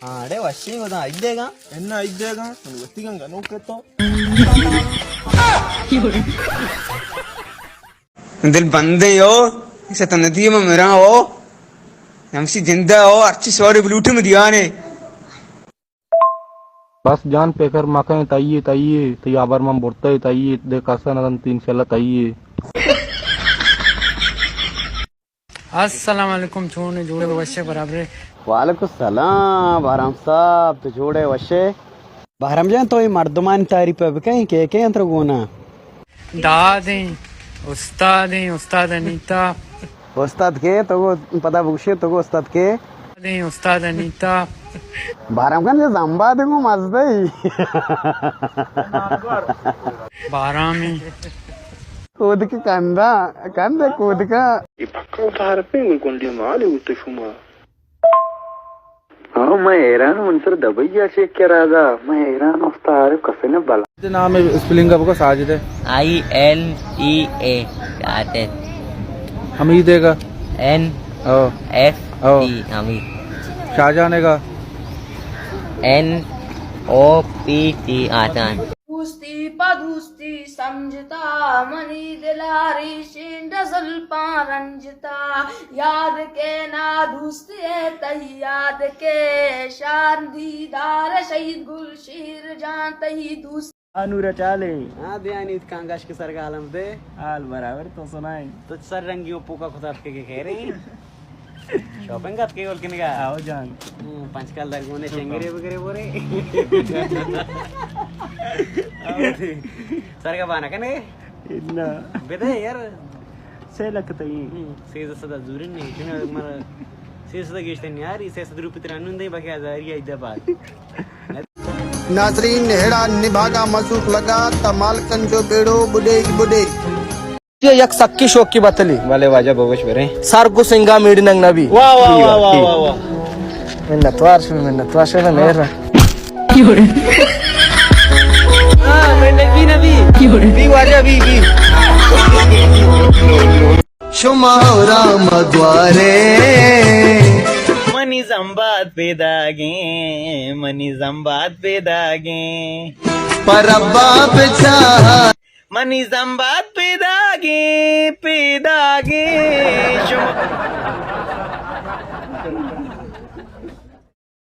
ہاں، اڑے وشیں گداں، ادے گا؟ انا ادے گا، من وتی گا گنوک تو۔ دل بندیں ہو، اسے تو ندی میں میرا ہو، ہمسی زندہ ہو، ہرچی سوری بلوٹی میں دیانے۔ بس جان، پکر مکن، تئی ئے، تئی ئے، تئی ہبر من برتہ، تئی ئے، دے کسا نہ دنت، انشاءاللہ تئی ئے۔ السلام علیکم، چون ئے، جوڑ ئے، وش ئے، برابر ئے؟ وعلیکم السلام بہرام صاحب، تو جوڑ ئے، وش ئے؟ بہرام جان، تو اے مردمانی تعریف ءَ بکن کہ کئے انت ترا گونا؟ دادیں، استادیں، استاد انیتا۔ استاد کئے؟ تو گو پدا بگوشے، تو گو استاد کئے؟ دیں استاد انیتا۔ بہرام خان، یہ زمبا دے گو مزدئی۔ بہرامیں۔ کودک کندا، کندے کودکا۔ یہ پکا اتار پہ گل گنڈی مال ہوتا شما۔ ہاں، من حیران ہوں، من سر دبئی ءَ چیک کرا دا۔ من حیران ہوں، استاد عارف کسے نہ بلا۔ نام اسپیلنگ ءَ بگو، ساجد ہے۔ آئی این ای اے، ساجد۔ حمید ہے گا۔ N O. F O. T, Hamid. Shahjahan ہے گا۔ این او پی ٹی، آسان۔ دوستی پہ دوستی سمجھتا، منی دل ءَ ریشیں زلپاں رنجتا۔ یاد کے نا دوست اے تئی یاد کے، شان دیدار شہید گل شیر جان تئی دوست۔ آ نورا چالے۔ ہاں، دیانی کانگاش کے سرگا عالم دے۔ حال برابر تو سنائیں۔ تو سر رنگی او پوکا خدا کے کے کہہ رہے ہیں۔ شاپنگ ات کے گول کنگا؟ آؤ جان۔ ہوں، پنچ کال در گونے چنگرے بگرے بورے۔ سر کا بانا کنے؟ نہ۔ بدے یار۔ سے لکھ تئی۔ ہوں، سیزدہ سد زورن نہیں، چنے مر سیزدہ سد گیشتر نیاری، سے سد روپی ترا نون دے، باقی ہزاری آئی دے بعد۔ ناظرین، ہیڑا نبھاگا مزوک لگا، تا مالکن جو بیڑو بڈے بڈے۔ یہ یک سکی شوکی بتلی۔ بلے واجہ بگوش بریں۔ سر گو سنگا میڑ ننگ نبی۔ واہ، واہ، واہ، واہ، واہ، واہ۔ منت وار شو، منت وار شو، مہر۔ ہاں، میں نبی نبی۔ بی واجہ بی، بی۔ شما رام دوارے۔ منی زمبات پیداگیں، منی زمبات پیداگیں۔ پر ابا بچار۔ منی زمبات پیداگیں، پیداگیں۔ شما